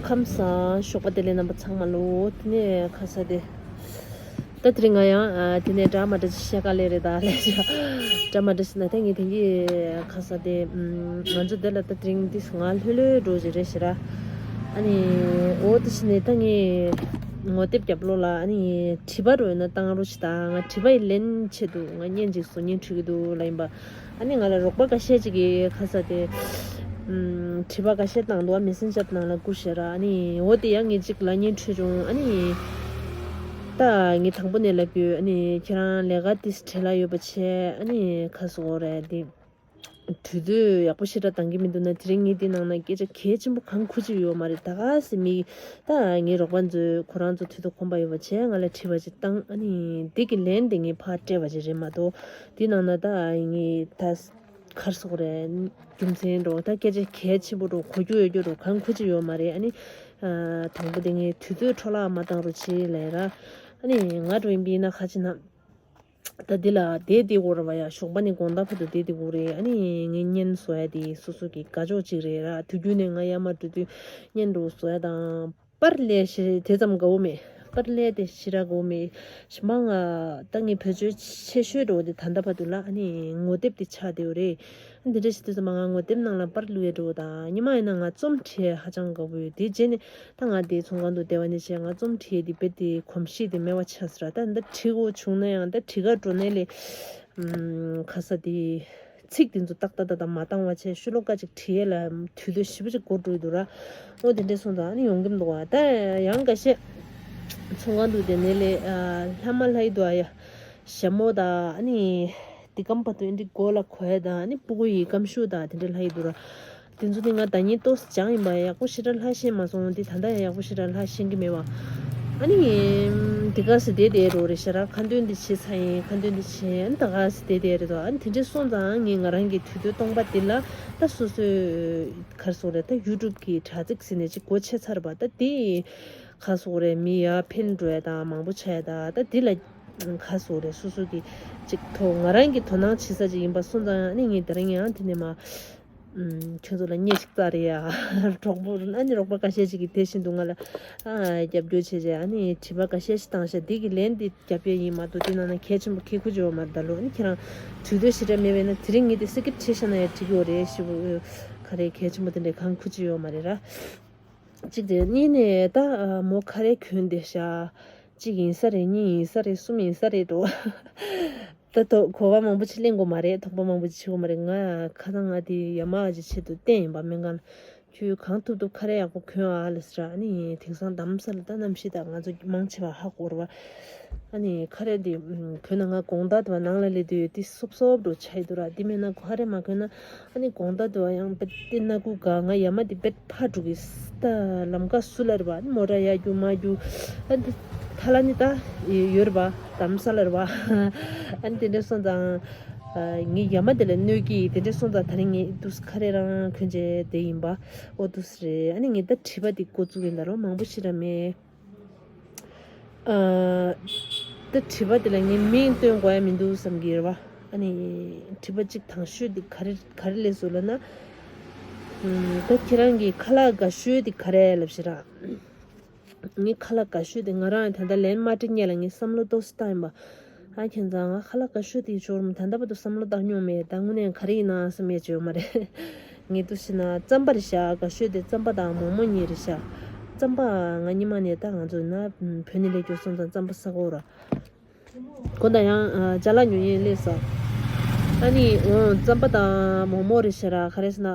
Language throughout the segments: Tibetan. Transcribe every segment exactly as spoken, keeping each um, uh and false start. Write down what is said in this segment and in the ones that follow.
ཁམས་བཟང་། ཞོགས་པ་བདེ་ལེགས་རྣམ་པ་ཚང་མ་ལོ། དེ་ནས་ཁ་ས་དེ། ད་དེ་རིང་ང་ཡང་ཨ་དེ་ནས་འདྲ་མ་འདྲ་ཅིག་བཤད་ག་ལེ་རེད་ད་ལས་བྱ། འདྲ་མ་འདྲ་ཟེར་ན་ད་ངས་དེང་གི་ཁ་ས་དེ་ང་ཚོ་དེ་ལ་ད་དེ་རིང་དེ་ང་ལྷོད་ལྷོད་འགྲོ་ཅིག་རེད་ཟེར་ར། ཨ་ནི་འོ་དེ་བྱས་ནས་ད་ངས་ངོ་དེབ་རྒྱབ་ལོགས་ལ་ཨ་ནི་བྲིས་པ་རོལ་ན་བཏང་རོགས་ཅིག་ད་ང་བྲིས་པ་ཡི་ལན་ཆེད་དུ་ང་བརྙན་ཅིག་བཟོ་སྙིང་བྲོ་གི་འདུག་ལ་ཡིན་པ། ཨ་ནི་ང་ལ་རོགས་པ་ཁ་ཤས་ཅིག་གིས་ཁ་ས་དེ། ཨམ། དྲི་བ་ཁ་ཤས་བཏང་འདུག་མེ་སེན་ཇར་ནང་ལ་བསྐུར་ཤེས་ར། ཨ་ནི་འོ་དེ་ཡང་ངས་ཅིག་ལབ་སྙིང་བྲོ་བྱུང་། ཨ་ནི། ད་ངས་དང་པོ་ནས་ལབ་རྒྱུ། ཨ་ནི་ཁྱེད་རང་ལས་ཀ་དེ་བྲེལ་བ་ཡོད་པ་བྱས། ཨ་ནི་ཁ་སོ་རེད་དེ། དུས་ཚོད་ཡག་པོ་ཞེ་དྲག་འདང་གི་མི་འདུག་ན་དེ་རིང་ངས་དེ་ནང་ན་སྐད་ཆ་གལ་ཆེན་པོ་གང་ཁུ་ཅིག་ཡོད་མ་རེད། ད་ག་སེ་མི། ད་ངའི་རོགས་པ་ཚོས་ཁོ་རང་ཚོ་དུས་ཚོད་ཁོམ་པ་ཡོད་པ་བྱས་ང་ལ་དྲི་བ་ཅིག་བཏང་། ཨ་ནི་དེ་གི་ལན་དེ་ངས་ཕར་སྤྲད་པ་ཅིག་རེད་མ་གཏོགས། དེ་ནང་ན་ད་ངས་ད། གར་སོགས་རེད། རྒྱུ་མཚན་འགྲོ་ད་སྐད་ཆ་གལ་ཆེན་པོ་འགྲོ་གོ་རྒྱུ་ཡོད་རྒྱུ་འགྲོ་གང་ཁུ་ཅི་ཡོད་མ་རེད། ཨ་ནི། ཨ། དང་པོ་དེ་ངས་དུས་ཚོད་འཕྲོ་བརླག་མ་བཏང་རོགས་བྱེད་ལབ་ར། ཨ་ནི་ང་འགྲོ་ཡིན་པ་ཡིན་ན་ཁ་ཅིག་ན། ད་འདི་ལ་བསྡད་བསྡད་དགོས་རེད་བ་ཡ། ཞོགས་པ་ནས་དགོང་དག་བར་དུ་བསྡད་བསྡད་དགོས་རེད། ཨ་ནི་ངས་བརྙན་བཟོ་ཡ་དེ་སོ་སོ་གི་དགའ་ཕྱོགས་ཅིག་རེད་ར། དུས་རྒྱུན་ནས་ང་ཡར་མར་འགྲོ་དུས་བརྙན་འགྲོ་བཟོ་ཡ་དང་། པར་ལས་ཞེས་དེ་ཙམ་དགའ་བོ་མེད། པར་ལས་དེ་ཞེ་དྲག་དགའ་བོ་མེད། ཞི་མ་ང་ད་ངའི་བེད་སྤྱོད་ཆེ་ཤོས་འགྲོ་དེ་ད་ལྟ་བར་དུ་ལ་ཨ་ནི་ངོ་དེབ་དེ་ཆགས་བསྡད་ཡོད་རེད། འདི་འདྲ་ཞིག་དུས་ཙམ་ང་ངོ་དེབ་ནང་ལ་པར་བླུགས་ཡས་འགྲོ་དང་ཉི་མ་ཡིན་ན་ང་རྩོམ་བྲིས་ཧ་ཅང་དགའ་བོ་ཡོད། དེ་རྗེས་ནས་ད་ང་དེ་ཚོང་ཁང་དུ་བསྡད་པ་ནས་བྱས་ང་རྩོམ་བྲིས་ཡས་དེ་རྦད་དེ་གོམས་གཤིས་དེ་མེད་པ་ཆགས་སོང་ར། ད་འདི་བྲིས་དགོས་བྱུང་ན་ཡང་ད་བྲིས་ག་འགྲོ་ནས་ལས་ཁ་ས་དེ། ཚིག་དེ་ཚོ་ཏག་ཏག་ཏག་ཏག་མ་བཏང་བ་བྱས་ཤོ་ལོ་ཀ་ཅིག་བྲིས་ཡས་ལ་དུས་ཚོད་ཞེ་པོ་ཅིག་འགོར་འགྲོ་གི་འདུག་ར། འོ་དེ་འདྲས་སོང་ཙང་ཨ་ནི་ཡོང་གི་མི་འདུག་བ། ད་ཡང་འགའ་ཤས་ཚོང་ཁང་དུ་བསྡད་ནས་ལས་ལྷ་མ་ལྷ་ཡི་འདུག་ཨ་ཡ། ཞྭ་མོ་དང་ཨ་ནི་དེ་གམ་བར་དུ་ཨེ་འདྲི་མགོ་ལ་གོ་ཡས་དང་ཨ་ནི་སྤུ་གུ་ཡི་སྐམ་ཤུ་དང་དེ་འདྲས་ལྷ་ཡི་འདུག་ར། དེ་ཚོ་དེ་ང་ད་ཉིན་ཏོག་ཙམ་སྦྱངས་ཡིན་པ་ཡག་པོ་ཞེ་དྲག་ལྷ་ཤེས་མ་སོང་། དེ་ད་ལྟ་ཡང་ཡག་པོ་ཞེ་དྲག་ལྷ་ཤེས་ཀྱི་མེད་པ། ཨ་ནི་དེ་ག་སེ་བསྡད་བསྡད་རོ་རེད་ཤ་ར། ཁ་འདོན་འདི་བྱེད་ཚར་ཡིན། ཁ་འདོན་འདི་བྱེད། ཨ་ནི་ད་ག་སེ་བསྡད་བསྡད་རེད་དོ། ཨ་ནི་དེ་འདྲས་སོང་ཙང་ངས་ང་རང་གི་དུས་ཚོད་སྟོང་པ་འདི་ལ་ད་སོ་སོའི་གར་སོང་རེད། ད་ཡུ་ཊུབ་གི་དྲ་ཚིགས་ཟེར་ནས་ཅིག་སྒོ་ཕྱེ་ཚར་བ། ད་དེ་ག་སོང་རེད། མི་ཡར་འཕེལ་འགྲོ་ཡ་དང་མང་པོ་ཆགས་ཡ་ད་ད་འདི་ལ་ག་སོང་རེད། སོ་སོ་གི་ཅིག་ཐོག་ང་རང་གི་དོ་སྣང་བྱེད་ས་ཅིག་ཡིན་པ་སོང་ཙང་ཨ་ནི་ངས་དེ་རིང་ཡང་དེ་ནས་མ། ཁྱོད་ཚོ་ལ་སྙད་ཅིག་བཙལ་རེ་ཡ། གྲོགས་པོ་ཨ་ནི་རོགས་པ་ཁ་ཤས་ཅིག་གིས་དེ་བཞིན་དུ་ང་ལ་ཨ་རྒྱབ་སྐྱོར་བྱས་བྱས་ཨ་ནི་དྲི་བ་ཁ་ཤས་ཤིག་བཏང་ཤག་འདི་གི་ལན་འདི་རྒྱབ་ཡས་ཡིན་མ་གཏོགས་དེ་ནང་ན་གལ་ཆེན་པོ་གལ་ཁུ་ཅིག་ཡོད་མ་རེད་ད་ལོ། ཨ་ནི་ཁྱེད་རང་དུས་ཚོད་ཞེ་དྲག་མེད་པས་ན་དེ་རིང་ངས་དེ་སི་ཀིབ་བྱས་ཤག་ན་ཡང་འགྲིག་གི་ཡོད་རེད། ཞེ་པོ་ག་རེ་གལ་ཆེན་པོ་དེ་འདྲའི་གང་ཁུ་ཅིག་ཡོད་མ་རེད་ར། གཅིག་དེ་གཉིས་ནས་ད་མོ་ཁ་རས་གྱོན་བསྡད་ཤག་གཅིག་ཡིན་ས་རེད། གཉིས་ཡིན་ས་རེད། གསུམ་ཡིན་ས་རེད་འགྲོ། ད་དོ་གོ་བ་མང་པོ་ཅིག་ལེན་དགོས་མ་རེད། དོགས་པ་མང་པོ་ཅིག་བྱེད་དགོས་མ་རེད། ང་ཁ་སང་ང་དེ་ཡ་མ་ཅིག་ཆེད་དུ་བསྟན་ཡིན་པ་སྨན་ཁང་ལ། ཁྱོད་གང་ཐུབ་ཐུབ་ཁ་རས་ཡག་པོ་གྱོན་ཨ་ལ་ཟེར། ཨ་ནི་དེང་སང་གདམ་ས་ལ་ད་གནམ་གཤིས་དང་ང་ཚོ་མང་ཆེ་བ་ཧ་གོ་ར་བ། ཨ་ནི་ཁ་རས་དེ་གྱོན་ན་ང་དགོང་དག་དེ་བ་ནང་ལ་སླེབས་དུས་དེ་སོབ་སོབ་འགྲོ་ཆགས་ཡི་འདུག་ར། དེ་མེད་ན་ཁ་རས་མ་གྱོན་ན། ཨ་ནི་དགོང་དག་དུ་བ་ཡང་བེད་དེ་སྣ་ཁུག་ག་ང་ཡ་མ་དེ་བེད་ཕ་དྲུག་གི་ད་ལམ་ཀ་སུ་ལ་རེད་བ། ཨ་ནི་མོ་ཊ་ཡར་རྒྱུག་མར་རྒྱུག་ཨ་ནི་ཐ་ལ་ནི་ད་ཡོད་རེད་བ། དམ་ས་ལ་རེད་བ། ཨ་ནི་དེ་འདྲ་སོང་ཙང་ངའི་ཡ་མ་དེ་ལ་གནོད་ཀྱི་དེ་འདྲ་སོང་ཙང་ད་རིང་ངས་དུས་ཁ་རས་རང་གྱོན་བྱས་དེ་ཡིན་པ། ཨོ་དུས་རེད། ཨ་ནི་ངས་ད་དྲི་བ་དེ་འགོ་བཙུགས་ཡིན། ད་རུང་མང་པོ་ཞིག་ར་མེད། ཨ། ད་དྲི་བ་དེ་ལ་ངས་མིང་སྟོན་དགོས་ཡ་མི་འདུག་བསམ་གྱི་རེད་བ། ཨ་ནི་དྲི་བ་གཅིག་དང་ཤོས་དེ་ག་རེ་ག་རེ་ལས་སུ་ལབ་ན། ཨམ། ད་ཁྱེད་རང་གི་ཁ་ལག་དགའ་ཤོས་དེ་ག་རེ་ལབ་ཤེས་ར། ངའི་ཁ་ལག་དགའ་ཤོས་དེ་ང་རང་ད་ལྟ་ལན་མ་སྤྲད་སྔོན་ལ་ངས་བསམ་བློ་ཏོག་ཙམ་བཏང་ཡིན་པ། ཨ་ཁྱེད་ཚང་ང་ཁ་ལག་དགའ་ཤོས་དེ་ཅོར་མོ་ད་ལྟ་བར་དུ་བསམ་བློ་བཏང་མྱོང་མེད། ད་དངོས་གནས་ག་རེ་ཡིན་ན་བསམ་ཡས་ཅིག་ཡོད་མ་རེད། ངས་འདུག་ཤི་ན་རྩམ་པ་རེད་ཤག་དགའ་ཤོས་དེ་རྩམ་པ་དང་མོག་མོག་གཉིས་རེད་ཤག་རྩམ་པ་ང་ཉི་མ་ནས་ད་ང་ཚོ་ན་བོད་ནས་སླེབས་རྒྱུ་སོང་ཙང་རྩམ་པ་ཟ་གོ་ར། དགོང་དག་ཡང་ཅ་ལག་ཉོ་ཡས་སླེབས་ས། ཨ་ནི་འོ་རྩམ་པ་དང་མོག་མོག་རེད་ཤག་ར། ག་རེ་ཟེར་ན་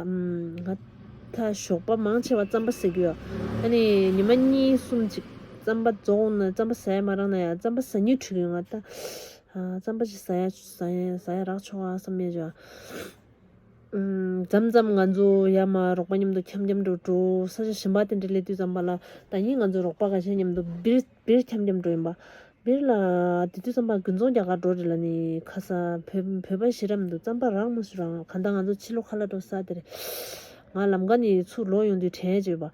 ང་ད་ཞོགས་པ་མང་ཆེ་བ་རྩམ་པ་ཟ་གི་ཡོད། ཨ་ནི་ཉི་མ་གཉིས་གསུམ་ཅིག་རྩམ་པ་རྫོགས་ན་རྩམ་པ་ཟ་ཡ་མ་རག་ན་ཡང་རྩམ་པ་ཟ་སྙིང་བྲོ་གི་ཡོད། ང་ད་རྩམ་པ་ཅིག་ཟ་ཡ་ཟ་ཡ་ཟ་ཡ་རག་ཆོག་ཨ་བསམ་ཡས་ཅིག་མཚམས་མཚམས་ང་ཚོ་ཡར་མར་རོགས་པ་མཉམ་དུ་འཁྱམ་འཁྱམ་འགྲོ་འགྲོ་ས་ཆ་གཞན་པ་དེ་འདྲ་སླེབས་དུས་ཙམ་པ་ལ་ད་ནི་ང་ཚོ་རོགས་པ་ཁ་ཤས་མཉམ་དུ་སྦིར་སྦིར་འཁྱམ་འཁྱམ་འགྲོ་ཡིན་པ། སྦིར་ལ་དེ་དུས་ཙམ་པ་དགུན་ཚོང་རྒྱག་གར་འགྲོ་རེད་ལ་ནི་ཁ་ས་བོད་བོད་པ་ཞེ་དྲག་མི་འདུག་རྩམ་པ་རག་མ་སུ་རང་གང་ལྟར་ང་ཚོ་ཕྱི་ལོགས་ཁ་ལག་འགྲོ་ས་དེ་རེད། ང་ལམ་ཀ་ནས་ཚུར་ལོག་ཡོང་དུས་དྲན་བྱས་པ།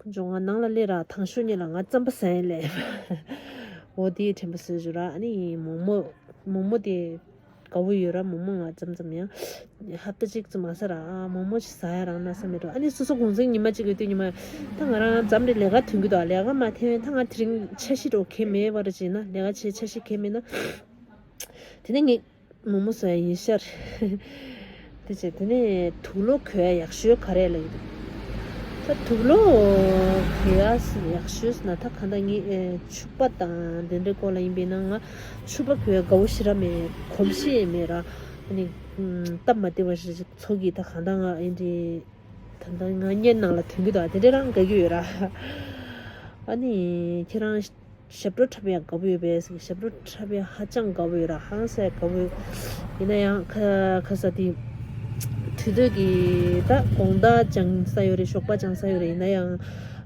ཁོ་ཚོ་ང་ནང་ལ་སླེབས་ར་དང་ཤོས་ཉིད་ལ་ང་རྩམ་པ་ཟ་ཡིན་ལས། འོ་དེའི་དྲན་པ་ཟེར་བྱུང་ར། ཨ་ནི་མོག་མོག་མོག་མོག་དེ་ དགའ་བོ་ཡོད་ར། མོག་མོག་ང་ཙམ་ཙམ་ཡང་ཧབ་ཏ་གཅིག་ཙམ་མ་ཟ་ར། ཨ་མོག་མོག་ཅིག་ཟ་ཡ་རང་ན་ས་མེད་འགྲོ། ཨ་ནི་སོ་སོ་གུང་སེང་ཉི་མ་གཅིག་གི་དུས་ཉི་མ་ད་ང་རང་ཙམ་རེ་ལས་ཀ་ཐོན་གི་འདུག་ལས་ཀ་མ་ཐོན་ད་ང་དེ་རིང་འཆར་གཞི་འགྲོ་གལ་མེད་པ་ར་བྱས་ན། ལས་ཀ་བྱེད་འཆར་གཞི་གལ་མེད་ན། དེ་ནས་ངས་མོག་མོག་ཟ་ཡ་ཡིན་ཤག་དེ་བྱས་དེ་ནས་དུག་ལོག་གོན་ཡ་ཡག་ཤོས་ག་རེ་ལབ་ཡོད། ད་དུག་ལོག་གོན་ཡ་ཡག་ཤོས་ཟེར་ན་ད་གང་ལྟར་ངས་ཨེ་ཕྱུ་པ་དང་དེ་འདྲའི་སྐོར་ལ་ཡིན་པས་ན། ང་ཕྱུ་པ་གོན་ཡ་དགའ་བོ་ཞེ་དྲག་མེད། གོམས་གཤིས་ཡང་མེད་ར། ཨ་ནི་སྟབས་མ་བདེ་བ་ཞིག་ཚོགས་ཀྱི་ད་གང་ལྟར་ང་ཨེ་འདྲའི་ད་ལྟ་ང་བརྙན་ནང་ལ་ཐོན་གི་འདུག་དེ་འདྲའི་རང་དགའ་གི་ཡོད་ར། ཨ་ནི་ཁྱེད་རང་ཞབས་བྲོ་འཁྲབ་ཡག་དགའ་པོ་ཡོད་པས། ཞབས་བྲོ་འཁྲབ་ཡག་ཧ་ཅང་དགའ་པོ་ཡོད་ར། ཧང་སང་དགའ་པོ་ཡོད། ཡིན་ན་ཡང་ཁ་ཁ་ས་དེ་དུས་ཚོད་ཀྱི་ད་དགོང་དག་སྦྱང་ས་ཡོད་རེད། ཞོགས་པ་སྦྱང་ས་ཡོད་རེད། ཡིན་ན་ཡང་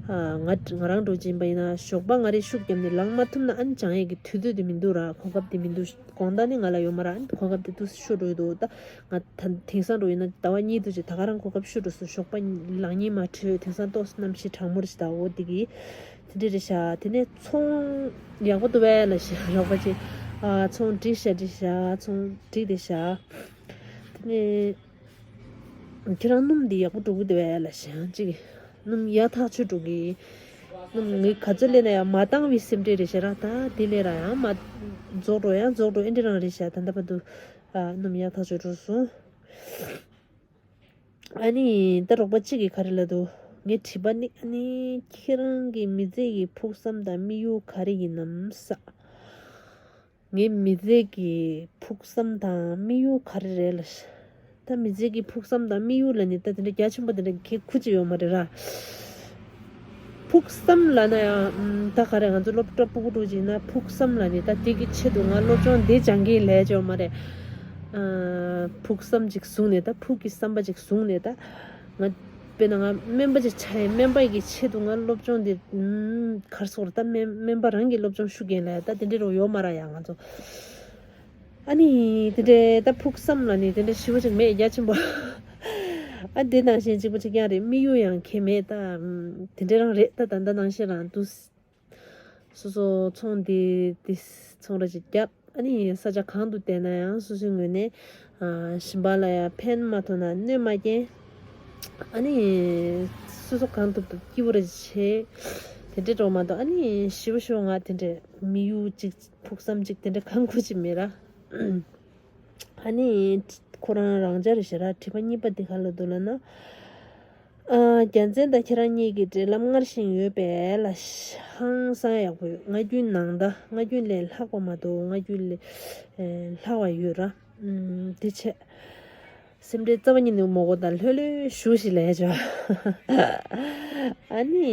ང་ང་རང་འགྲོ་གི་ཡིན་པ་ཡིན་ན་ཞོགས་པ་ང་རེ་ཤུགས་བརྒྱབ་ནས་ལངས་མ་ཐུབ་ན་ཨ་ནི་སྦྱང་ཡག་གི་དུས་ཚོད་དེ་མི་འདུག་ར། གོ་སྐབས་དེ་མི་འདུག་དགོང་དག་ནི་ང་ལ་ཡོད་མ་ར། ཨ་ནི་གོ་སྐབས་དེ་ཏོག་ཙམ་ཤོར་འགྲོ་གི་འདུག་ད་ང་ད་དེང་སང་འགྲོ་ཡིན་ན་ཟླ་བ་གཉིས་དུ་ཅིག་ད་ག་རང་གོ་སྐབས་ཤོར་འགྲོ་སོང་། ཞོགས་པ་ལངས་སྙིང་མ་བྲོས། དེང་སང་ཏོག་ཙམ་གནམ་གཤིས་གྲང་མོ་རེད་ཤག་འོ་དེ་གི་དེ་འདྲ་རེད་ཤག་དེ་ནས་ཚོང་ཡག་པོ་འདུག་པས་ལབ་ཤག་རོགས་པ་ཅིག་ཨ་ཚོང་འགྲིག་ཤག་འགྲིག་ཤག་ཚོང་འགྲིག་བསྡད་ཤག་དེ་ནས་ཁྱེད་རང་སྣུམ་འདི་ཡག་པོ་འགྲོ་གི་འདུག་པས་ལབ་ཤག་ཅིག་སྣུམ་ཡག་ཐག་ཆོད་འགྲོ་གི། སྣུམ་ངས་ག་ཚོད་ལེན་ན་ཡང་མ་བཏང་བའི་སེམས་ཁྲལ་རེད་ཤག་ར། ད་དེ་ལས་ར་ཡང་མ་རྫོགས་འགྲོ་ཡང་རྫོགས་འགྲོ་ཨེ་འདྲ་རང་རེད་ཤག་ད་ལྟ་བར་དུ་ཨ་སྣུམ་ཡག་ཐག་ཆོད་འགྲོ་སོང་། ཨ་ནི་ད་རོགས་པ་གཅིག་གིས་ག་རེ་ལབ་འདུག་ངས་དྲིས་པ་ནི། ཨ་ནི་ཁྱེད་རང་གི་མི་ཚེ་གི་ཕུགས་བསམ་དང་དམིགས་ཡུལ་ག་རེ་ཡིན་ནམ་ཟེར། ངའི་མི་ཚེ་གི་ཕུགས་བསམ་དང་དམིགས་ཡུལ་ག་རེ་རེད་ལབ་ཤག་ད་མི་ཚེ་གི་ཕུགས་བསམ་དང་དམིགས་ཡུལ་ལབ་ནི་ད་དེ་འདྲ་རྒྱ་ཆེན་པོ་དེ་འདྲ་གི་ཁུ་ཅི་ཡོད་མ་རེད་ར། ཕུགས་བསམ་ལབ་ན་ཡང་ད་ག་རེ། ང་ཚོ་སློབ་གྲྭ་ཕྲུ་གུ་འགྲོ་ཅིག་ན་ཕུགས་བསམ་ལབ་ནི་ད་དེ་གི་ཆེད་དུ་ང་སློབ་སྦྱོང་འདི་སྦྱང་གི་ལས་ཅོ་མ་རེད། ཕུགས་བསམ་ཅིག་བཟུང་ནས་ད་ཕུགས་ཀྱི་བསམ་པ་ཅིག་བཟུང་ནས་ད་ང་དཔེར་ན་ང་སྨན་པ་ཅིག་ཆགས་ཡིན། སྨན་པ་ཡི་གི་ཆེད་དུ་ང་སློབ་སྦྱོང་འདི་གར་སོང་རེད། ད་སྨན་སྨན་པ་རང་གི་སློབ་སྦྱོང་ཤུགས་རྐྱེན་ལས་ད་དེ་འདྲ་རུ་ཡོད་མ་ར་ཡ་ང་ཚོ། ཨ་ནི་དེ་འདྲའི་ད་ཕུགས་བསམ་ལ་ནི་དེ་འདྲ་ཞིབ་པོ་ཅིག་མེད། རྒྱ་ཆེན་པོ། ཨ་དེ་ནང་བཞིན་གཅིག་པ་གཅིག་རྐྱང་རེད། དམིགས་ཡུལ་ཡང་གང་མེད། ད་དེ་འདྲ་རང་རེད། ད་ད་ལྟ་ནང་བཞིན་རང་འདུག་སོ་སོ་ཚོང་དེ་དེ་ཚོང་ར་ཅིག་བརྒྱབ། ཨ་ནི་ས་ཆ་གང་དུ་བསྡད་ན་ཡང་སོ་སོའི་ངོས་ནས་ཨ་གཞན་པ་ལ་ཡང་ཕན་མ་ཐོགས་ན་གནོད་མ་སྐྱེལ། ཨ་ནི་སོ་སོ་གང་ཐུབ་ཐུབ་སྐྱིད་པོ་ར་ཅིག་བྱེད། དེ་འདྲ་འགྲོ་མ་གཏོགས་ཨ་ནི་ཞིབ་པོ་ཞིབ་པོ་ང་དེ་འདྲ་དམིགས་ཡུལ་ཅིག་ཕུགས་བསམ་ཅིག་དེ་འདྲ་གང་ཁུ་ཅིག་མེད་ར། ཨ་ནི་ཁོ་རང་རང་འཇགས་རེད་ཤག་ར། དྲི་བ་གཉིས་པ་འདི་ག་ལ་འདུག་ལབ་ན། ཨ་རྒྱལ་མཚན་དང་ཁྱེད་རང་གཉིས་ཀྱི་འབྲེལ་ལམ་སྔར་བཞིན་ཡོད་པས་ལ། ཧང་སང་ཡག་པོ་ཡོད། སྔ་རྒྱུན་ནང་ད་སྔ་རྒྱུན་ལས་ལྷག་པ་མ་གཏོགས་སྔ་རྒྱུན་ལས་ལྷག་པ་ཡོད་ར། དེ་བྱས། སེམས་ཁྲལ་རྩ་བ་ཉིད་ནས་མ་དགོས། ད་ལྷོད་ལྷོད་བཞུགས་ཤིག་ལབ་ཡ་ཅིག་ཨ་ནི་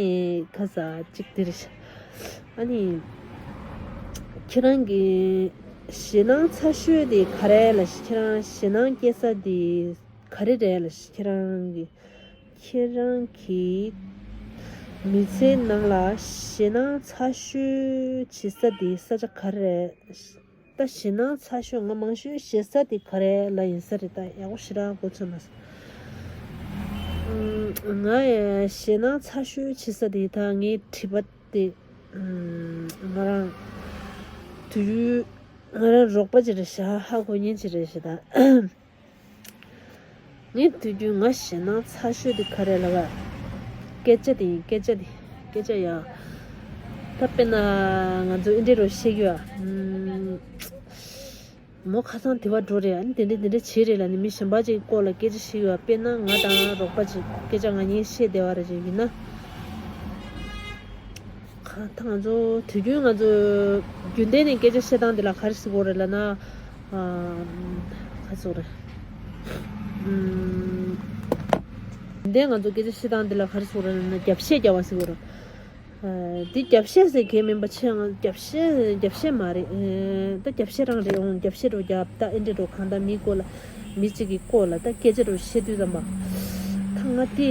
ཁ་ས་གཅིག་དེ་རེད། ཨ་ནི་ཁྱེད་རང་གི་ཞེད་སྣང་ཚ་ཤོས་དེ་ག་རེ་ལབ་ཤག་ཁྱེད་རང་ཞེད་སྣང་སྐྱེ་ས་དེ་ག་རེ་རེད་ལབ་ཤག་ཁྱེད་རང་གི་ཁྱེད་རང་གི་མི་ཚེའི་ནང་ལ་ཞེད་སྣང་ཚ་ཤོས་བྱེད་ས་དེ་ས་ཆ་ག་རེ་རེད། ད་ཞེད་སྣང་ཚ་ཤོས་ང་མང་ཤོས་ཞེད་ས་དེ་ག་རེ་ལ་ཡིན་ས་རེད། ད་ཡག་པོ་ཞེ་དྲག་གོ་ཚོད་མ་སོང་། ང་ཡ་ཞེད་སྣང་ཚ་ཤོས་བྱེད་ས་དེ་ད་ངའི་དྲི་བ་དེ་ང་རང་དུས་རྒྱུན་ང་རང་རོགས་པ་ཅིག་རེད་ཤག་ཧ་གོ་མཁན་ཅིག་རེད་ཤག་ད། ངས་དུས་རྒྱུན་ང་ཞེད་སྣང་ཚ་ཤོས་དེ་ག་རེ་ལབ་ན། སྐད་ཆ་དེ་ཡིན། སྐད་ཆ་དེ། སྐད་ཆ་ཡ། ད་དཔེར་ན་ང་ཚོ་ཨེ་འདྲ་རུ་བཤད་ཀྱི་ཡོད་ཨ། མོ་ཁ་སང་དེ་བ་འགྲོ་རེད། ཨ་ནི་དེ་འདྲ་དེ་འདྲ་བྱེད་རེད་ལབ་ནས་མི་གཞན་པ་ཅིག་སྐོར་ལ་སྐད་ཆ་བཤད་ཀྱི་ཡོད་ཨ། དཔེར་ན་ང་དང་རོགས་པ་ཅིག་སྐད་ཆ་ང་གཉིས་བཤད་བསྡད་པ་རེད་ཅིག་ཡིན་ན། ཁ་ད་ང་ཚོ་དུས་རྒྱུན་ང་ཚོ་རྒྱུན་ལྡན་ནས་སྐད་ཆ་བཤད་སྟངས་འདི་ལ་ག་རེ་ཟེར་དགོས་རེད་ལབ་ན། ཨ་ག་ཟེར་དགོས་རེད། ཨམ། རྒྱུན་ལྡན་ང་ཚོ་སྐད་ཆ་བཤད་སྟངས་འདི་ལ་ག་རེ་ཟེར་དགོས་རེད་ལབ་ན་རྒྱབ་བཤད་རྒྱབ་པ་ཟེར་དགོས་རེད། ཨ་འདི་རྒྱབ་བཤད་ཟེར་མཁན་མིན་པ་ཆེ་ང་རྒྱབ་བཤད་རྒྱབ་བཤད་མ་རེད། ཨ་ད་རྒྱབ་བཤད་རང་རེད། འོང་རྒྱབ་བཤད་འགྲོ་རྒྱབ་ད་ཨེ་འདྲ་འགྲོ་གང་ལྟར་མི་སྐོར་ལ་མི་གཅིག་གི་སྐོར་ལ་ད་སྐད་ཆ་འགྲོ་བཤད་དུས་ཙམ་པ། ད་ང་དེ་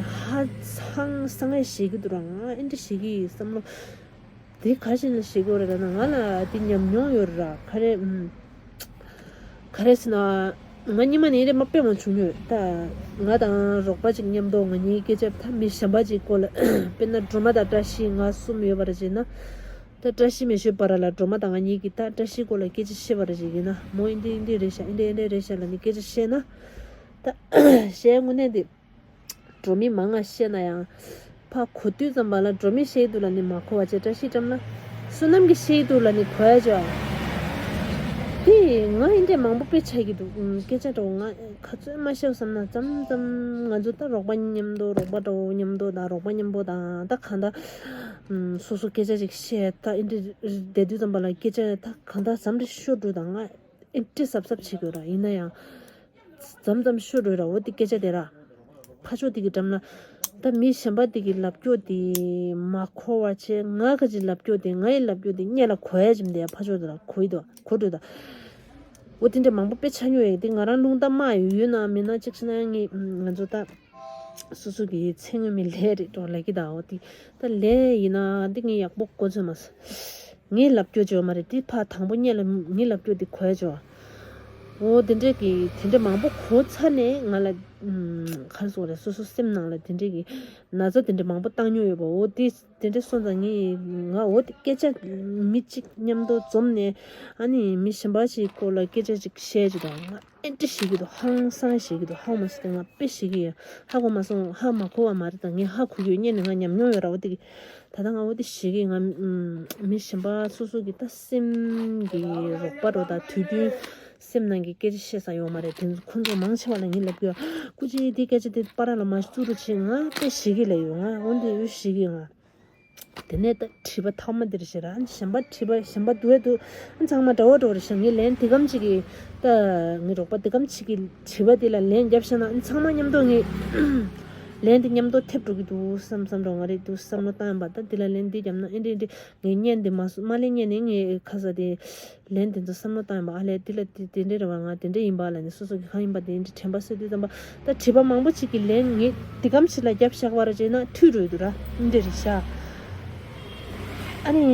ཧ་ཚང་སང་ངས་ཤེས་ཀྱི་འདུག་ར། ང་ཨེ་འདྲ་ཤེས་ཀྱི་བསམ་བློ། དེ་ག་བཞིན་ལ་ཤེས་ཀྱི་ཡོད་རེད་ལབ་ན་ང་ལ་དེ་ཉམས་མྱོང་ཡོད་ར། ག་རེ་ཨམ། ག་རེ་ཟེར་ན། ང་སྔོན་མ་ནས་རེད་མ་དཔེ་མང་བྱུང་ཡོད་ད། ང་དང་རོགས་པ་ཅིག་མཉམ་དུ་ང་གཉིས་སྐད་ཆ་ད་མི་གཞན་པ་ཅིག་སྐོར་ལ་དཔེར་ན་སྒྲོལ་མ་དང་བཀྲ་ཤིས་ང་གསུམ་ཡོད་པ་རེད་བྱས་ན། ད་བཀྲ་ཤིས་མེ་ཤོད་བར་ལ་སྒྲོལ་མ་དང་ང་གཉིས་ཀྱིས་ད་བཀྲ་ཤིས་སྐོར་ལ་སྐད་ཆ་བཤད་པ་རེ་ཞིག་ཡིན་ན་མོ་འདི་འདི་རེད་ཤག་འདི་འདི་རེད་ཤག་ལབ་ནས་སྐད་ཆ་བཤད་ན། ད་གཞས་དངོས་གནས་འདི་སྒྲོལ་མས་མང་ང་བཤད་ན་ཡང་། ཕ་གོ་དུས་ཙམ་པ་ལ་སྒྲོལ་མས་བཤད་འདུག་ལབ་ནས་མ་གོ་བ་བྱས། བཀྲ་ཤིས་བཀྲམ་ལ་བསོད་ནམས་ཀྱིས་བཤད་འདུག་ལབ་ནས་གོ་ཡ་ཅོ། དེ་ང་ཡིན་འདྲས་མང་པོ་དཔེ་ཆགས་ཀྱི་འདུག་སྐད་ཆ་འདྲ་བོ་ང་ག་ཚོད་མ་བཤད་བསམ་ན་ཙམ་ཙམ་ང་ཚོ་ད་རོགས་པ་མཉམ་དུ་རོགས་པ་འདྲ་བོ་མཉམ་དུ་དང་རོགས་པ་མཉམ་པོ་དང་ད་གང་ད། སོ་སོ་སྐད་ཆ་ཅིག་བཤད་ད་ཨེ་འདྲས་བསྡད་དུས་ཙམ་པ་ལ་སྐད་ཆ་ད་གང་ད་ཙམ་རེ་ཤོར་འགྲོ་དང་ང་ཨེ་འདྲས་གཟབ་གཟབ་བྱེད་དགོས་ར་ཡིན་ན་ཡང་། ཙམ་ཙམ་ཤོར་འགྲོ་ར་འོ་དེ་སྐད་ཆ་དེ་ར། ཕ་ཕྱོགས་དེ་གི་འགྲམ་ལ། ད་མི་གཞན་པ་དེ་གི་ལབ་སྐྱོ་དེ་མ་གོ་བ་བྱས་ང་ག་ཅིག་ལབ་སྐྱོ་དེ་ང་ཡི་ལབ་སྐྱོ་དེ་སྙད་ལ་གོ་ཡ་ཅིག་མི་འདུག་ཡ། ཕ་ཕྱོགས་དེ་ལ་གོ་ཡི་འདུག་གོ་འགྲོ་ད། འོ་དེ་འདྲ་མང་པོ་དཔེ་ཆ་ཉོ་ཡ་དེ་ང་རང་རླུང་རྟ་མ་ཡོད་ཡོད་ན་མེད་ན་གཅིག་བྱས་ན་ངས་ང་ཚོ་ད། སོ་སོ་གི་ཚེ་སྔོན་མའི་ལས་རེད་འགྲོ་ལབ་ཀྱི་ད་འོ་དེ་ད་ལས་ཡིན་ན་འདི་ངས་ཡག་པོ་གོ་ཚོད་མ་སོང་། ངས་ལབ་སྐྱོ་བྱོས་མ་རེད་དེ་ཕ་དང་པོ་སྙད་ལ་ངས་ལབ་སྐྱོ་དེ་གོ་ཡ་བྱོས། འོ་དེ་འདྲས་ཀྱི་དེ་འདྲས་མང་པོ་གོ་ཚར་ནས་ང་ལ་ཨམ། ག་རེ་ཟེར་དགོས་རེད། སོ་སོ་སེམས་ནང་ལ་དེ་འདྲས་ཀྱི་ན་ཚ་དེ་འདྲས་མང་པོ་བཏང་མྱོང་ཡོད་པ་འོ་དེ་དེ་འདྲས་སོང་ཙང་ངས་ང་འོ་དེ་སྐད་ཆ་མི་གཅིག་མཉམ་དུ་འཛོམས་ནས་ཨ་ནི་མི་གཞན་པ་ཞིག་སྐོར་ལ་སྐད་ཆ་ཅིག་བཤད་ཅིག་དང་ང་། ཨེ་འདྲ་ཞིག་གི་འདུག་ཧང་སང་ཞིག་གི་འདུག་ཧང་མ་སི་ཏེ་ང་དཔེ་ཞིག་གི་ཡ་ཧ་གོ་མ་སོང་ཧ་མ་གོ་བ་མ་རེད་ད་ངས་ཧ་གོ་གི་ཡོད་སྙད་ནས་ང་ཉམས་མྱོང་ཡོད་ར་བ་དེ་གི་ད་ལྟ་ང་འོ་དེ་ཞིག་གི་ང་མི་གཞན་པ་སོ་སོ་གི་ད་སེམས་གི་རོགས་པ་རོ་ད་དུས་རྒྱུན་སེམས་ནང་གི་སྐད་ཆ་བཤད་ས་ཡོད་མ་རེད་དེ་ཁོ་ཚོ་མང་ཆེ་བ་ལ་ངས་ལབ་གི་ཡོད་སྐུ་ཅི་དེ་སྐད་ཆ་དེ་པ་ར་ལ་མ་བཙུགས་རོགས་བྱེད་ང་དཔེ་ཞིག་གི་ལ་ཡོད་ང་འོ་འདི་ཡོད་ཞིག་གི་ང་། དེ་ནས་ད་དྲི་བ་ཐོག་མ་འདིར་བཤད་ར་གཞན་པ་དྲི་བ་གཞན་པ་འདུག་ཨེ་འདུག་ཨ་ཚང་མ་འདྲ་བོ་འདྲ་བོ་རེད་ཤག་ངས་ལན་དེ་གམ་གཅིག་གིས་ད་ངའི་རོགས་པ་དེ་གམ་གཅིག་གིས་དྲི་བ་དེ་ལ་ལན་བརྒྱབ་ཤག་ན་ཨ་ཚང་མ་མཉམ་དུ་ངས་ལན་དེ་མཉམ་དུ་ཐེབས་འགྲོ་གི་འདུག་བསམ་བསམ་འགྲོ་ང་རེད་འདུག་བསམ་བློ་བཏང་ཡོང་པ་ད་དེ་ལ་ལན་འདི་བརྒྱབ་ན་ཨེ་འདྲ་ཨེ་འདྲ་ངས་བརྙན་དེ་མ་སོ་མ་ལན་བརྙན་ནས་ངས་ཁ་ས་དེ། ལན་དེ་ཚོ་བསམ་བློ་བཏང་ཡིན་པ་ཨ་ལས་འདི་ལ་དེ་དེ་འདྲས་རེད་བ་ང་དེ་འདྲས་ཡིན་པ་ལ་ནི་སོ་སོ་གི་གང་ཡིན་པ་དེ་འདྲས་དྲན་པ་གསོས་དུས་ཙམ་པ་ད་དྲི་བ་མང་པོ་ཅིག་གི་ལན་ངས་འདི་གམ་ཞིག་ལ་རྒྱབ་བཞག་པ་ར་བྱས་ན་འཐུས་འགྲོ་ཡི་འདུག་ར་འདི་འདྲས་རེད་ཤག་ཨ་ནི་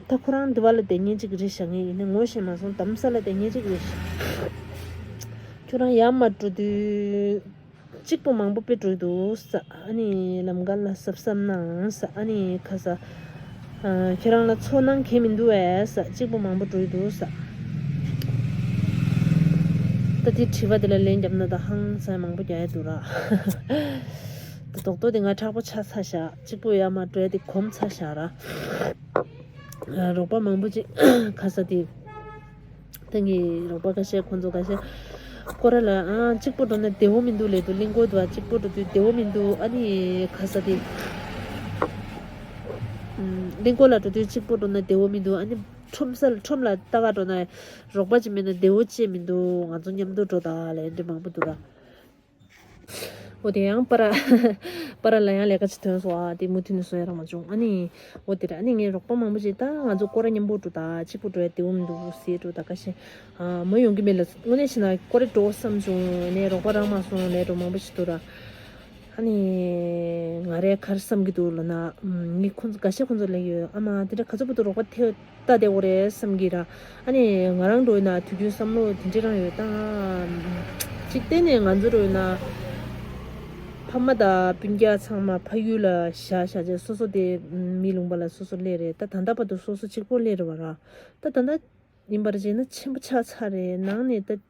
ད་ཁོ་རང་འདི་བ་ལ་བསྡད་མཁན་ཅིག་རེད་ཤག་ངས་ཡིན་ན་ངོ་ཤེས་མ་སོང་དམ་ས་ལ་བསྡད་མཁན་ཅིག་རེད་ཤག་ཁྱོད་རང་ཡར་མར་འགྲོ་དུས། གཅིག་པོ་མང་པོ་དཔེ་འགྲོ་འདུག་ས། ཨ་ནི་ལམ་ཁ་ལ་གཟབ་གཟབ་གནང་ས། ཨ་ནི་ཁ་ས། ཨ། ཁྱེད་རང་ལ་ཚོར་སྣང་གང་མི་འདུག་བས་ས། གཅིག་པོ་མང་པོ་འགྲོ་འདུག་ས། ད་དེ་དྲི་བ་དེ་ལ་ལན་བརྒྱབ་ན་ད་ཧང་སང་མང་པོ་རྒྱག་ཡ་འདུག་ར། ད་རྡོག་རྡོག་དེ་ང་དྲག་པོ་ཆགས་ཚར་ཤག་གཅིག་པོ་ཡར་མར་འགྲོ་ཡ་དེ་གོམས་ཚར་ཤག་ར། ཨ། རོགས་པ་མང་པོ་ཅིག་ཁ་ས་དེ། ད་ངའི་རོགས་པ་ཁ་ཤས་ཁོང་ཚོ་ཁ་ཤས་སྐོར་ར་ལ་ཨ་གཅིག་པོ་འགྲོ་ན་བདེ་བོ་མི་འདུག་ལབ་འདུག་གླིང་སྐོར་དུ་ཨ་གཅིག་པོ་འགྲོ་དུས་བདེ་བོ་མི་འདུག་ཨ་ནི་ཁ་ས་དེ་ཨམ། གླིང་སྐོར་ལ་འགྲོ་དུས་གཅིག་པོ་འགྲོ་ན་བདེ་བོ་མི་འདུག་ཨ་ནི་ཁྲོམ་ས་ལ་ཁྲོམ་ལ་ལྟ་ག་འགྲོ་ན་རོགས་པ་ཅིག་མེད་ན་བདེ་བོ་ཅིག་མི་འདུག་ང་ཚོ་མཉམ་དུ་འགྲོ་ད་ལབ་འདི་མང་པོ་འདུག་ར། འོ་དེ་ཡང་པ་ར། པ་ར་ལ་ཡང་ལས་ཀ་ཅིག་ཐོན་སོང་ཨ་དེ་མུ་མཐུད་ནས་སོང་ཡ་རག་མ་བྱུང་ཨ་ནི། འོ་དེ་རེད་ཨ་ནི་ངའི་རོགས་པ་མང་པོ་ཞིག་ད་ང་ཚོ་སྐོར་ར་མཉམ་པོ་འགྲོ་ད་གཅིག་པུ་འགྲོ་ཡ་དེ་འོ་མི་འདུག་ཟེར་འགྲོ་ད་ཁ་ཤས། ཨ་མ་ཡོང་གི་མེད་ལ་དངོས་གནས་བྱས་ན་སྐོར་ར་འགྲོ་བསམ་བྱུང་ནས་རོགས་པ་རག་མ་སོང་ལས་འགྲོ་མང་པོ་ཞིག་འདུག་ར། ཨ་ནི། ང་རས་ག་རེ་བསམ་གྱི་འདུག་ལབ་ན། ངས་ཁོང་ཚོ་འགའ་ཤས་ཁོང་ཚོ་ལབ་ཡོད་ཨ་མ་དེ་འདྲ་ག་ཚོད་བར་དུ་རོགས་པ་ཐེབས། ལྟ་བདེ་བོ་རེད་བསམ་གྱི་ར། ཨ་ནི་ང་རང་འགྲོ་ཡིན་ན་དུས་རྒྱུན་བསམ་བློ་དེ་འདྲས་རང་ཡོད་ད། གཅིག་བལྟས་ནས་ང་ཚོ་འགྲོ་ཡིན་ན། ཕ་མ་དང་སྤུན་ཀྱག་ཚང་མ་ཕ་ཡུལ་ལ་བཞག་བཞག་བྱས་སོ་སོ་དེ་མི་ལུང་པ་ལ་སོ་སོ་སླེབས་རེད་ད་ད་ལྟ་བར་དུ་སོ་སོ་གཅིག་པོ་སླེབས་རེད་བ་ར། ད་ད་ལྟ་ཡིན་པར་བྱས་ན་ཆེན་པོ་ཆགས་ཚར་རེད་ནང་ནས་ད།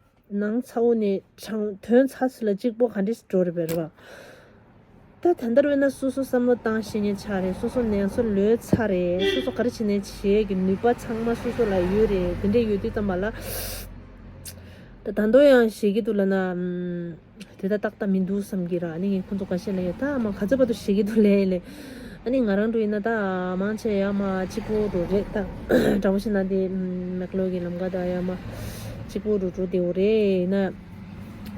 ནང་ཚ་བོ་ནས་དྲང་དོན་ཚ་སི་ལ་གཅིག་པོ་ག་འདྲས་འགྲོ་རེད་པས་རེད་བ། ད་ད་ལྟ་རོལ་ན་སོ་སོ་བསམ་བློ་བཏང་ཤེས་མཁན་ཆགས་རེད་སོ་སོ་ནན་སོ་ལོས་ཚར་རེད་སོ་སོ་ག་རེ་བྱེད་ནས་བྱེད་ཀྱི་ནུས་པ་ཚང་མ་སོ་སོ་ལ་ཡོད་རེད་དེ་འདྲས་ཡོད་དུས་ཙམ་པ་ལ། ད་ད་དོ་ཡང་ཞེད་ཀྱི་འདུག་ལབ་ན། དེ་ད་ཏག་ཏག་མི་འདུག་བསམ་གྱི་ར་ཨ་ནི་ངས་ཁོང་ཚོ་ག་ཤེད་ལ་ཡོད་ད་མ་ག་ཚོད་བར་དུ་ཞེད་ཀྱི་འདུག་ལས་ལས། ཨ་ནི་ང་རང་འགྲོ་ཡིན་ན་ད་མང་ཆེ་ཡ་མ་གཅིག་པོ་འགྲོ་རེད་ད། དྲང་པོ་བཤད་ན་དེ་མེག་ལོ་གི་ལམ་ཀ་ད་ཡ་མ་གཅིག་པོ་འགྲོ་འགྲོ་དེའོ་རེད་ཡིན་ན།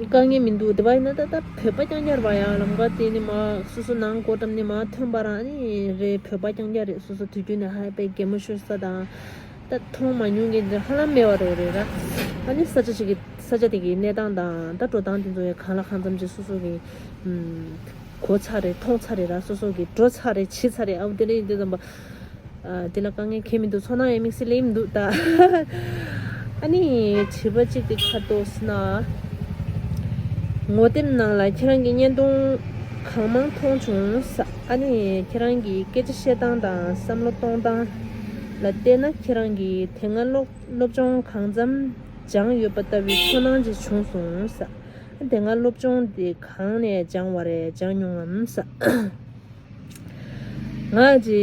དཀའ་ངལ་མི་འདུག་དེ་བ་ཡིན་ན་ད་ད་བོད་པ་རྐྱང་རྐྱང་རེད་བ་ཡ་ལམ་ཀ་དེ་ནི་མ་སོ་སོ་ནང་སྒོ་འགྲམ་ནས་མ་ཐོན་པ་རང་ཨ་ནི་རེད་བོད་པ་རྐྱང་རྐྱང་རེད་སོ་སོ་དུས་རྒྱུན་ནས་ཧ་པའི་གད་མོ་ཤོར་ས་དང་། ད་མཐོང་མ་མྱོང་མཁན་དེ་ཧ་ལམ་མེད་པ་རེད་རེད་ར། ཨ་ནི་ས་ཆ་ཞིག་གི་ས་ཆ་དེ་གི་གནས་སྟངས་དང་ད་འགྲོ་སྟངས་དེ་ཚོ་ཡང་གང་ལ་གང་འཚམ་ཅིག་སོ་སོ་གི་གོ་ཚར་རེད་མཐོང་ཚར་རེད་ར་སོ་སོ་གི་འགྲོ་ཚར་རེད་བྱས་ཚར་རེད་ཨ་བོ་དེ་འདྲ་ཡིན་དུས་ཙམ་པ། དེ་ལ་དཀའ་ངལ་གང་མི་འདུག་ཚོར་སྣང་ཡང་དམིགས་བསལ་ལེན་མི་འདུག་ད། ཨ་ནི་བྱིས་པ་གཅིག་དེ་ཁ་ཏོག་ཟེར་ན། ངོ་དེབ་ནང་ལ་ཁྱེད་རང་གི་བརྙན་ཐུང་གང་མང་མཐོང་བྱུང་ས། ཨ་ནི་ཁྱེད་རང་གི་སྐད་ཆ་བཤད་སྟངས་དང་བསམ་བློ་གཏོང་སྟངས། ལ་བལྟས་ན་ཁྱེད་རང་གིས་དེ་སྔ་སློབ་སློབ་སྦྱོང་གང་འཚམ་སྦྱངས་ཡོད་པ་ལྟ་བུའི་ཚོར་སྣང་ཅིག་བྱུང་སོང་ས། དེ་སྔ་སློབ་སྦྱོང་དེ་གང་ནས་སྦྱངས་བ་རེད། སྦྱངས་མྱོང་ངམ་ས། ང་ཅི་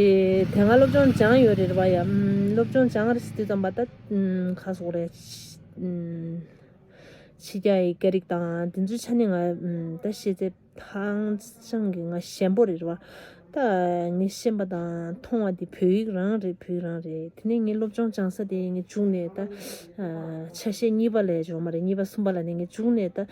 དེ་སྔ་སློབ་སྦྱོང་སྦྱངས་ཡོད་རེད་པ་ཡ། ཨམ། སློབ་སྦྱོང་སྦྱངས་རེད་ཟེར་དུས་ཙམ་པ་ད་ཨམ། ག་སོག་རེད། ཨམ། ཕྱི་རྒྱལ་ཡི་སྐད་རིགས་དང་དེ་ཚོའི་ཆ་ནས་ང་ཨམ། ད་ཤེས་ཚད་ཧང་སང་གི་ང་ཞན་པོ་རེད་པ། ད་ངས་ཤེས་པ་དང་མཐོང་བ་དེ་བོད་ཡིག་རང་རེད། བོད་ཡིག་རང་རེད། དེ་ནས་ངས་སློབ་སྦྱོང་སྦྱངས་ས་དེ་ངས་མཇུག་ནས་ད་ཨ། ཆ་ཤས་གཉིས་པ་ལས་ཡོད་མ་རེད། གཉིས་པ་གསུམ་པ་ལ་ནས་ངས་མཇུག་ནས་ད་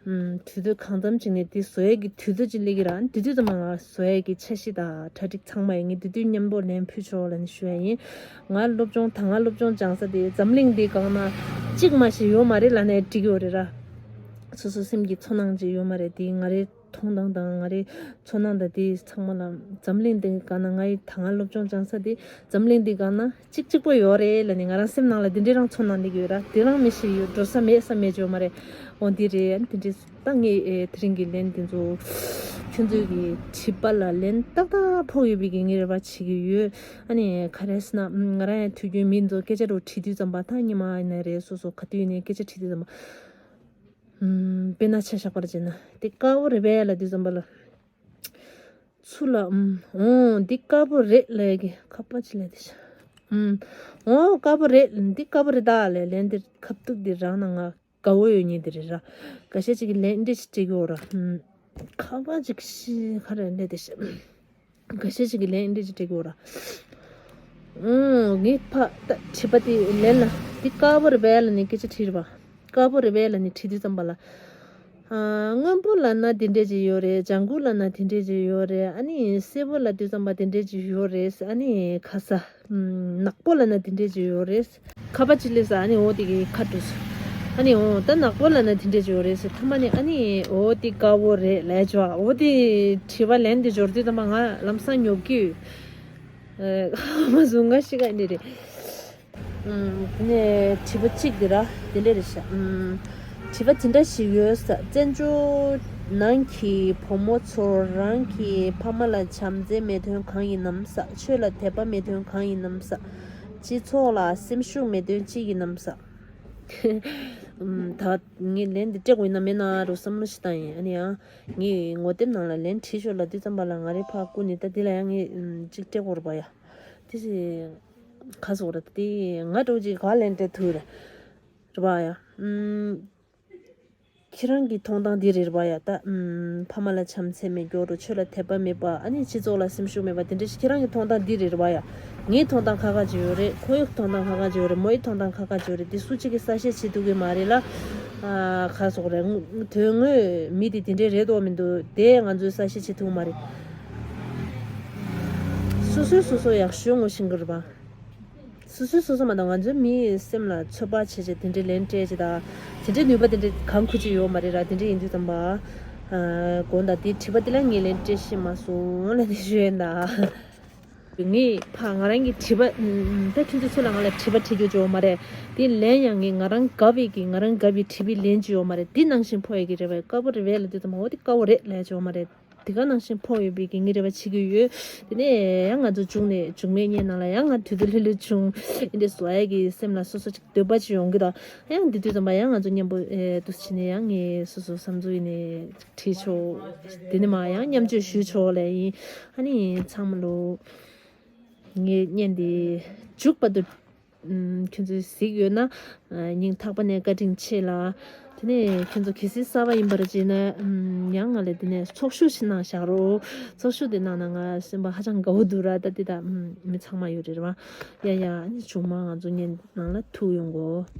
ཨམ། དུས་ཚོད་གང་འཚམ་ཅིག་ནས་དེ་བཟོ་ཡས་ཀྱི་དུས་ཚོད་ཅིག་སླེབས་ཀྱི་རེད། དེ་དུས་ཙམ་པ་ང་བཟོ་ཡས་ཀྱི་འཆར་གཞི་དང་གྲ་སྒྲིག་ཚང་མ་ཡིན། ངས་དེ་དུས་མཉམ་པོ་ལན་ཕུལ་ཆོག་ལབ་ནས་ཞུ་ཡ་ཡིན། ང་སློབ་སྦྱོང་ད་ང་སློབ་སྦྱོང་སྦྱངས་ས་དེ་འཛམ་གླིང་འདིའི་སྒང་ན་གཅིག་མ་ཞིག་ཡོད་མ་རེད་ལབ་ནས་འགྲིག་ཡོད་རེད་ར། སོ་སོ་སེམས་ཀྱི་ཚོར་སྣང་ཅིག་ཡོད་མ་རེད། དེ་ང་རེ་མཐོང་སྟངས་དང་ང་རེ་ཚོར་སྣང་དང་དེ་ཚང་མ་ལ་འཛམ་གླིང་འདི་ག་ན་ང་ཡི་ད་སྔ་སློབ་སྦྱོང་སྦྱངས་ས་དེ་འཛམ་གླིང་འདི་ག་ན་གཅིག་གཅིག་པོ་ཡོད་རེད་ལབ་ནས་ང་རང་སེམས་ནང་ལ་འདི་འདྲའི་རང་ཚོར་སྣང་སླེབས་ཀྱི་ཡོད་ར། དེ་རང་མི་ཞིག་ཡོད་འགྲོ་ས་མེད་ས་མེད་བརྗོད་མ་རེད། འོ་འདི་རེད། ཨ་ནི་དེ་འདྲའི་ད་ངས་ཨེ་དེ་རིང་གི་ལན་དེ་ཚོ་ཁྱོད་ཚོའི་གི་དྲི་བ་ལ་ལན་ཏག་ཏག་ཕོག་ཡོད་པའི་གི་ངས་རེ་བ་བྱེད་ཀྱི་ཡོད། ཨ་ནི་ག་རེ་ཟེར་ན་ང་རང་ཡང་དུས་རྒྱུན་མི་ཚོ་སྐད་ཆ་རུ་དྲི་དུས་ཙམ་པ་ད་ཉི་མ་ཡིན་ན་རེད། སོ་སོ་ག་དུས་ཡིན་ནའི་སྐད་ཆ་དྲི་དུས་ཙམ་པ། ཨུམ། དཔེར་ན་ཆ་བཞག་པར་བྱས་ན་དེ་དཀར་པོ་རེད་པས་ལབ་དུས་ཙམ་པ་ལ། ཚུར་ལ་ཨུམ། འོང་། འདི་དཀར་པོ་རེད་ལབ་ཀྱི་ཁ་པར་ཅིག་ལབ་དེ་ཤ། ཨུམ། འོང་། དཀར་པོ་རེད། འདི་དཀར་པོ་རེད་ད་ལབ་ལན་འདི་ཁ་ཐུག་འདི་རང་ན་ང་དགའ་བོ་ཡོད་ཉིད་འདི་རེད་ར། འགའ་ཤས་ཅིག་གིས་ལན་འདི་ཞིག་སྤྲད་ཀྱི་ཡོད་ར། ཨུམ། ཁ་པར་ཅིག་ཤི་ཁ་རེད་ལབ་དེ་ཤ། འགའ་ཤས་ཤིག་གིས་ལན་འདི་ཅིག་སྤྲད་ཀྱི་ཡོད་ར། ཨོ། ངས་ཕ་ད་དྲི་བ་དེ་ལན་ལ་འདི་དཀར་པོ་རེད་པས་ལབ་ནས་སྐད་ཆ་དྲིས་རེད་པ། དཀར་པོ་རེད་པས་ལབ་ནས་དྲིས་དུས་ཙམ་པ་ལ། ཨ། སྔོན་པོ་ལབ་ན་དེ་འདྲས་ཅིག་ཡོད་རེད། ལྗང་གུ་ལབ་ན་དེ་འདྲས་ཅིག་ཡོད་རེད། ཨ་ནི་སེར་པོ་ལབ་དུས་ཙམ་པ་དེ་འདྲས་ཅིག་ཡོད་རེད། ཨ་ནི་ཁ་ས། ཨམ། ནག་པོ་ལབ་ན་དེ་འདྲས་ཅིག་ཡོད་རེད། ཁ་པར་ཅིག་སླེབས་ས། ཨ་ནི་འོ་དེ་གི་ཁ་གྲུ་སོ། ཨ་ནི་འོ་ད་ནག་པོ་ལབ་ན་དེ་འདྲས་ཅིག་ཡོད་རེད་ཟེར། ཐ་མ་ནི་ཨ་ནི་འོ་དེ་དཀར་པོ་རེད་ལབ་ཅོག་འོ་དེ་དྲི་བ་ལན་དེ་འབྱོར་དུས་ཙམ་པ་ང་ལམ་སང་ཉོབ་ཀྱི་ཡོད། ཨ། མ་བཟུང་ང་ཤི་ཀ་འདི་རེད། ཨམ། དེ་ནས་དྲི་བ་གཅིག་དེ་ར་དེ་འདྲས་རེད་ཤག་ཨམ། དྲི་བ་དེ་འདྲ་ཞིག་ཡོད་ས། བཙན་བྱོལ་ནང་གི་བུ་མོ་ཚོར་རང་གི་ཕ་མ་ལ་བྱམས་བརྩེ་མེད་དོན་གང་ཡིན་ནམ་ས། ཆོས་ལ་དད་པ་མེད་དོན་གང་ཡིན་ནམ་ས། སྤྱི་ཚོགས་ལ་སེམས་ཤུགས་མེད་དོན་ཅི་ཡིན་ནམ་ས། ཨམ། ད་ངས་ལན་འདི་སྤྲད་དགོས་ཡིན་ན་མེད་ན་རུ་བསམ་བློ་ཞིག་བཏང་ཡིན། ཨ་ནི་ཡང་ངས་ངོ་དེབ་ནང་ལ་ལན་བྲིས་ཤོག་ལབ་དུས་ཙམ་པ་ལ་ང་རའི་ཕ་སྐུ་ནས་ད་འདི་ལ་ཡང་ངས་ཨམ། ཅིག་སྤྲད་དགོས་རེད་པ་ཡ། དེ་ཞིག་ག་སོག་རེད་དེ་ང་འགྲོ་ཅིག་ག་ལན་སྤྲད་ཐུབ་རེད། རེད་པ་ཡ། ཨམ། ཁྱེད་རང་གི་མཐོང་སྟངས་འདི་རེད་པ་ཡ། ད་ཨམ། ཕ་མ་ལ་བྱམས་བརྩེ་མེད་སྐྱོ་རུ་ཆོས་ལ་དད་པ་མེད་པ། ཨ་ནི་སྤྱི་ཚོགས་ལ་སེམས་ཤུགས་མེད་པ་དེ་འདྲ་ཞིག་ཁྱེད་རང་གི་མཐོང་སྟངས་འདི་རེད་པ་ཡ། ངའི་མཐོང་སྟངས་ཁ་ཁ་ཅིག་ཡོད་རེད། ཁོ་ཡི་མཐོང་སྟངས་ཁ་ཁ་ཅིག་ཡོད་རེད། མོ་ཡི་མཐོང་སྟངས་ཁ་ཁ་ཅིག་ཡོད་རེད། འདི་སུ་གཅིག་གིས་གསལ་བཤད་བྱེད་ཐུབ་ཀྱི་མ་རེད་ལ། ཨ། ག་སོག་རེད། དོན་དངོས་མི་དེ་དེ་འདྲས་རེད་དོ་མི་འདུག་དེ་ང་ཚོས་གསལ་བཤད་བྱེད་ཐུབ་ཀྱི་མ་རེད། སོ་སོས་སོ་སོ་ཡག་ཤོས་ངོ་ཤེས་ཀྱི་རེད་པ། སོ་སོས་སོ་སོ་མ་གཏོགས་ང་ཚོའི་མིའི་སེམས་ལ་ཚོད་དཔག་བྱས་བྱས་དེ་འདྲའི་ལན་སྤྲད་བྱས་དང་། དེ་འདྲའི་ནུས་པ་དེ་འདྲའི་གང་ཁུ་ཅི་ཡོད་མ་རེད་ར། དེ་འདྲའི་ཡིན་དུས་ཙམ་པ། ཨ། དགོངས་དག་དེ་དྲི་བ་དེ་ལ་ངས་ལན་སྤྲད་ཤེས་མ་སོང་ལབ་ནས་ཞུ་ཡིན་ད། ངས་ཕ་ང་རང་གི་དྲི་བ། ད་ཁྱོད་ཚོ་ཚོ་ལ་ང་ལ་དྲི་བ་དྲི་རྒྱུ་ཅིག་ཡོད་མ་རེད། དེ་ལན་ཡང་ངས་ང་རང་དགའ་བའི་གི་ང་རང་དགའ་བའི་དྲི་བའི་ལན་ཅིག་ཡོད་མ་རེད། དེ་ནང་བཞིན་ཕོག་ཡས་ཀྱི་རེད་པས། དཀར་པོ་རེད་པས་ལབ་དུས་ཙམ་པ་འོ་དེ་དཀར་པོ་རེད་ལབ་ཡས་ཅིག་ཡོད་མ་རེད། དེ་ག་ནང་བཞིན་ཕོག་ཡོད་པའི་གི་ངས་རེ་བ་བྱེད་ཀྱི་ཡོད། དེ་ནས་ཡང་ང་ཚོ་མཇུག་ནས་མཇུག་མའི་བརྙན་ནང་ལ་ཡང་ང་དུས་དུས་ལྷོད་ལྷོད་བྱུང་། ཨེ་འདྲས་བཟོ་ཡ་གི་སེམས་ལ་སོ་སོ་ཅིག་འདོད་པ་ཅིག་ཡོང་གི་འདུག་ཡང་དེ་དུས་ཙམ་པ་ཡང་ང་ཚོ་མཉམ་པོ་ཨེ་འདུག་བྱས་ནས་ཡང་ངས་སོ་སོ་བསམ་ཚུལ་ཡིན་ནས་བྲིས་ཆོག་དེ་ནས་མ་ཡང་མཉམ་སྤྱོད་ཞུས་ཆོག་ལབ་ཡིན། ཨ་ནི་ཚང་མ་ལོ་ངའི་བརྙན་འདི་མཇུག་བར་དུ་ཨམ། ཁྱོད་ཚོས་གཟིགས་ཡོད་ན། ཨ། སྙིང་ཐག་པ་ནས་བཀའ་དྲིན་ཆེ་ལ། དེ་ནས་ཁྱོད་ཚོ་གལ་སྲིད་གསར་པ་ཡིན་པར་བྱས་ན། ཨམ། ཡང་ང་ལ་དེ་ནས་ཚོགས་ཞུགས་ཤིག་གནང་བཞག་རོགས། ཚོགས་ཞུགས་དེ་གནང་ན་ང་སེམས་པ་ཧ་ཅང་དགའ་བོ་འདུག་ར། ད་དེ་ད་ཨམ། མི་ཚང་མ་ཡོད་རེད་ར་བ། ཡ་ཡ། ཨ་ནི་བྱུང་མ་ང་ཚོ་བརྙན་ནང་ལ་ཐུག་ཡོང་གོ།